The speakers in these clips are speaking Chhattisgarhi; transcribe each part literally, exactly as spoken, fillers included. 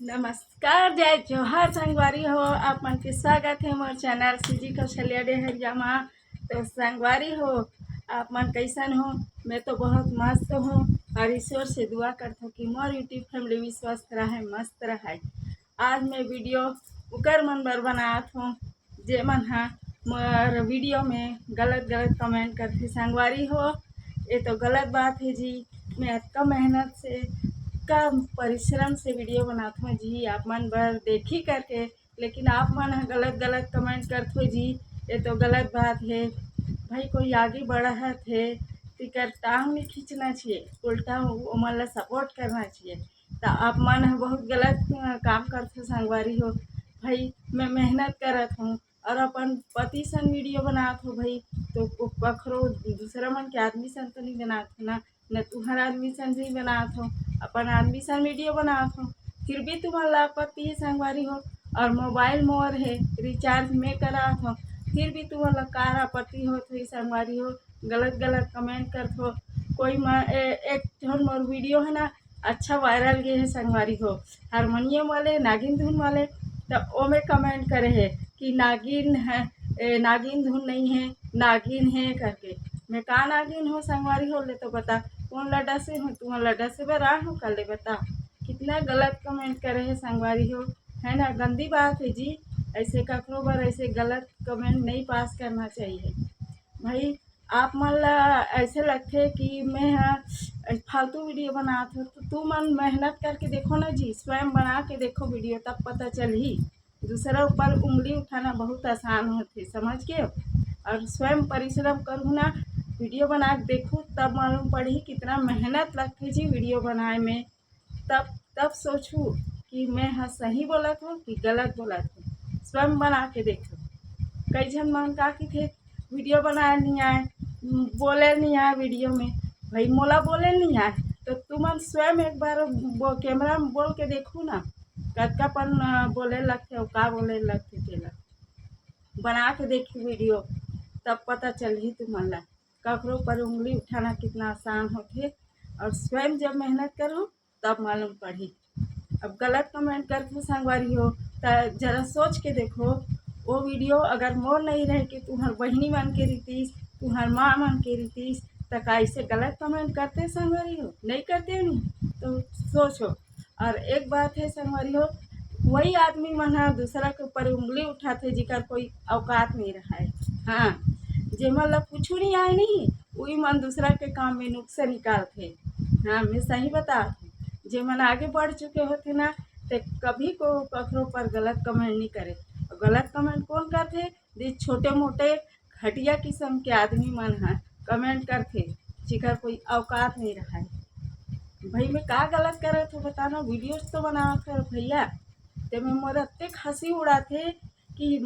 नमस्कार, जय जोहार संगवारी हो, आप मन के स्वागत हे मोर चैनल सीजी कौशल्या डेहरिया मा। तो संगवारी हो, आप मन कैसन हो? मैं तो बहुत मस्त हूँ और ईश्वर से दुआ करत हूँ कि मोर YouTube फैमिली भी स्वस्थ रहे, मस्त रहे। आज मैं वीडियो उकर मन बर बनात हूँ, जे मन ह मोर वीडियो में गलत गलत कमेंट करथे संगवारी हो। ये तो गलत बात है जी। मैं अतका मेहनत से, अतका परिश्रम से वीडियो बनात हूँ जी, आप मन बर देखी करके, लेकिन आप मन ह गलत गलत कमेंट करथो जी। ये तो गलत बात है भाई, कोई आगे बढ़त है तिकर टांग नहीं खींचना चाहिए, उल्टा ओमन ला सपोर्ट करना चाहिए। तो आप मन ह बहुत गलत अ, काम करथो संगवारी हो। भाई, मैं मेहनत करत हूँ और अपन पति सन वीडियो बनात हो भाई, तो को-, कखरो दूसरा मन के आदमी सन तो नहीं बनात हो ना, न तुहर आदमी सन नहीं बनात हो, अपन आदमी सन वीडियो बनात हो, फिर भी तुमन ला आपत्ति है संगवारी हो। और मोबाइल मोर है, रिचार्ज मैं करात हो, फिर भी तुमन ला कार आपत्ति होत होही संगवारी हो। गलत गलत कमेंट करत हो, कोई म-, ए-, एक ठन मोर वीडियो है ना, अच्छा वायरल गे है संगवारी हो, हारमोनियम वाले, नागिन धुन वाले, तो ओमे कमेंट करे है कि नागिन है, ए, नागिन धुन नहीं है, नागिन है करके। मैं का नागिन हो संगवारी हो, ले तो बता, कौन लड्डा से हो, तुम लड्डा से बरा हो, कर ले बता। कितना गलत कमेंट करे है संगवारी हो, है ना, गंदी बात है जी। ऐसे ककरो बर ऐसे गलत कमेंट नहीं पास करना चाहिए भाई। आप मन ला ऐसे लगथे कि मैं ह फालतू वीडियो बनात हो, तो तुमन मेहनत करके देखो ना जी, स्वयं बना के देखो वीडियो, तब पता चलही। दूसरा ऊपर उंगली उठाना बहुत आसान होथे, समझ के? और स्वयं परिश्रम करू ना, वीडियो बना के देखू, तब मालूम पड़ही कितना मेहनत लगथे जी वीडियो बनाए में। तब, तब सोचू कि मैं ह सही बोलत हूँ कि गलत बोलत हूँ। स्वयं बना के देखो। कई झन मन का किथे, वीडियो बनाए नहीं आए, बोले नहीं आए वीडियो में। भाई, मोला बोले नहीं आए, तो तुमन स्वयं एक बार बो-, कैमरा में बोल के देखू ना, कतका पन, अ, बोले लगथे अउ का बोले लगथे तेला। बना के देखू वीडियो, तब पता चलही तुमन ला। ककरो पर उंगली उठाना कितना आसान होथे, और स्वयं जब मेहनत करो, तब मालूम पड़ही। अब गलत कमेंट करथो संगवारी हो, त जरा सोच के देखो, वो वीडियो अगर मोर नहीं रहे कि तुहर बहिनी मन के रहितिस, तुहर माँ मन के रहितिस, त का ऐसे गलत कमेंट करते संगवारी हो? नहीं करते नहीं। तो सोचो। और एक बात है संगवारी हो, वही आदमी मन ह दूसरा के ऊपर उंगली उठाथे जिकर कोई औकात नहीं रहे। हाँ, जेमन ला कुछ नहीं आए नहीं, उही मन दूसरा के काम में नुक्सा निकालथे। हाँ, मैं सही बतात हूँ। जेमन आगे बढ़ चुके होथे ना, ते कभी को ककरो पर गलत कमेंट नहीं करे। और गलत कमेंट कौन करथे? जे छोटे मोटे घटिया किस्म के आदमी मन ह कमेंट करथे, जेकर कोई औकात नहीं रहे। भाई, मैं का गलत करत हूँ बताना, वीडियोज तो बनावत हूँ भैया, ते में मोर अतेक हंसी उड़ाथे कि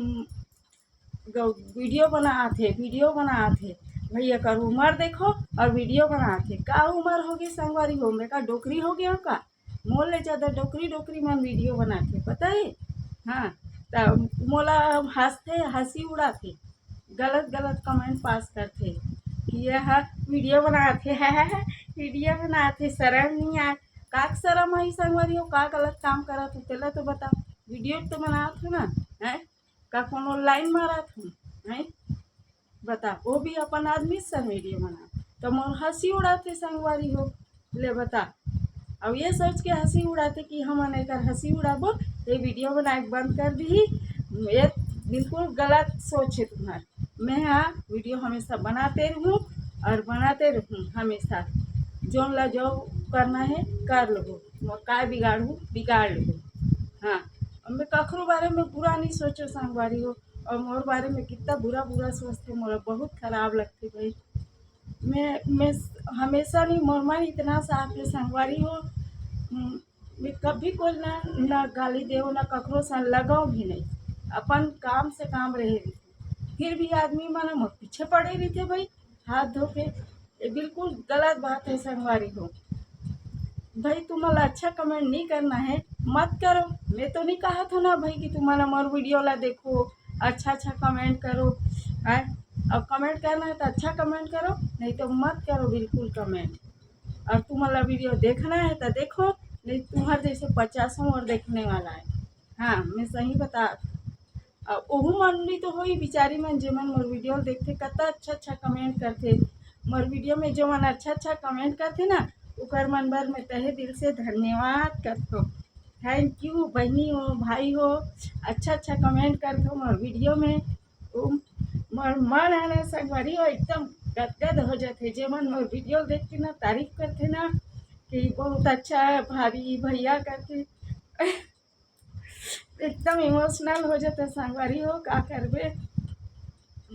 ग-, वीडियो बनात हे, वीडियो बनात हे। भाई, एकर उम्र देखो और वीडियो बनात हे। का उम्र होगे संगवारी हो? मैं का डोकरी हो गया का? मोर ले ज्यादा डोकरी, डोकरी मन वीडियो बनात हे, पता है? हाँ, त मोला हंसथे, हंसी उड़ाथे, गलत, गलत कमेंट पास करथे कि ये ह वीडियो बनात हे, वीडियो बनात हे, शरम नहीं आए। का शरम आई संगवारी हो? का गलत काम करत हो, तेला तो बताओ। वीडियो तो बनात हो ना, हैं? का कोनो लाइन मारत हूँ, हैं? बता, वो भी अपन आदमी से वीडियो बना, तो मोर हंसी उड़ाथे संगवारी हो। ले बता, अब ये सोच के हंसी उड़ाथे कि हमन एकर हंसी उड़ाबो, ये वीडियो बनाए के बंद कर दी। ये बिल्कुल गलत सोच है तुम्हार। मैं हाँ वीडियो हमेशा बनाते रहूँ और बनाते रहूँ हमेशा। जोन ला जो करना है कर लो, मोर काय बिगाड़ू बिगाड़ लो। हाँ, अब मैं कखरो बारे में बुरा नहीं सोचो संगवारी हो, और मोर बारे में कितना बुरा बुरा सोचथे, मोला बहुत खराब लगथे भाई। मैं, मैं हमेशा नहीं, मोर मन इतना साफ है संगवारी हो। हम्म, मैं कभी कोई ना, ना गाली देव, ना कखरो से लगाव भी नहीं, अपन काम से काम रहे। फिर भी आदमी मन मोर पीछे पड़े रहिथे भाई, हाथ धो के। ये बिल्कुल गलत बात है संगवारी हो। भाई, तुम्हारा अच्छा कमेंट नहीं करना है, मत करो। मैं तो नहीं कहा था ना भाई कि तुम्हारा मोर वीडियो ला देखो, अच्छा अच्छा कमेंट करो, है? और कमेंट करना है तो अच्छा कमेंट करो, नहीं तो मत करो बिल्कुल कमेंट। और तुम्हारा वीडियो देखना है तो देखो, तुम्हार जैसे पचासों और देखने वाला है। हाँ, मैं सही बता, अ, ओहू मन भी तो होई बिचारी मन, जेमन मोर वीडियो ल देखथे, कतना अच्छा अच्छा कमेंट करथे। मोर वीडियो में जो मन अच्छा अच्छा कमेंट करथे ना, ओकर मन बर मैं तहे दिल से धन्यवाद करथों। थैंक यू बहिनी हो, भाई हो, अच्छा अच्छा कमेंट करथो मोर वीडियो में। ओ, मोर मन है ना संगवारी हो, एकदम गदगद हो जाथे। जेमन मोर वीडियो देख के ना तारीफ करथे ना कि बहुत अच्छा भाभी भैया करके, एकदम इमोशनल हो जाथे संगवारी हो, का करबे।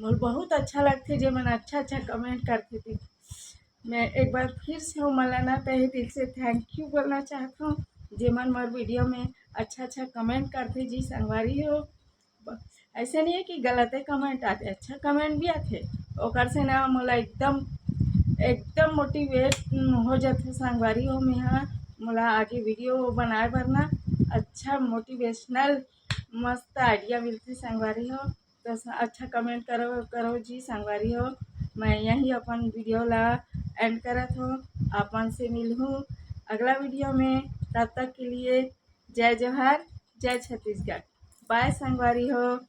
मोर बहुत अच्छा लगथे जेमन अच्छा अच्छा कमेंट करथे ते। मैं एक बार फिर से ओमन ला ना तहे दिल से थैंक यू बोलना चाहत हूँ, जेमन मोर वीडियो में अच्छा अच्छा कमेंट करथे जी संगवारी हो। ऐसे नहीं है कि गलते कमेंट आथे, अच्छा कमेंट भी आथे, ओकर से ना मोला एकदम एकदम मोटिवेट हो जाथे संगवारी हो। मैं हा, मोला आगे वीडियो बनाए बर ना अच्छा मोटिवेशनल मस्त आइडिया मिलथे संगवारी हो। तो स-, अच्छा कमेंट करो करो जी संगवारी हो। मैं यही अपन वीडियो ला एंड करत हूँ। आप मन से मिलहूँ अगला वीडियो में, तब तक के लिए जय जोहार, जय छत्तीसगढ़। बाय संगवारी हो।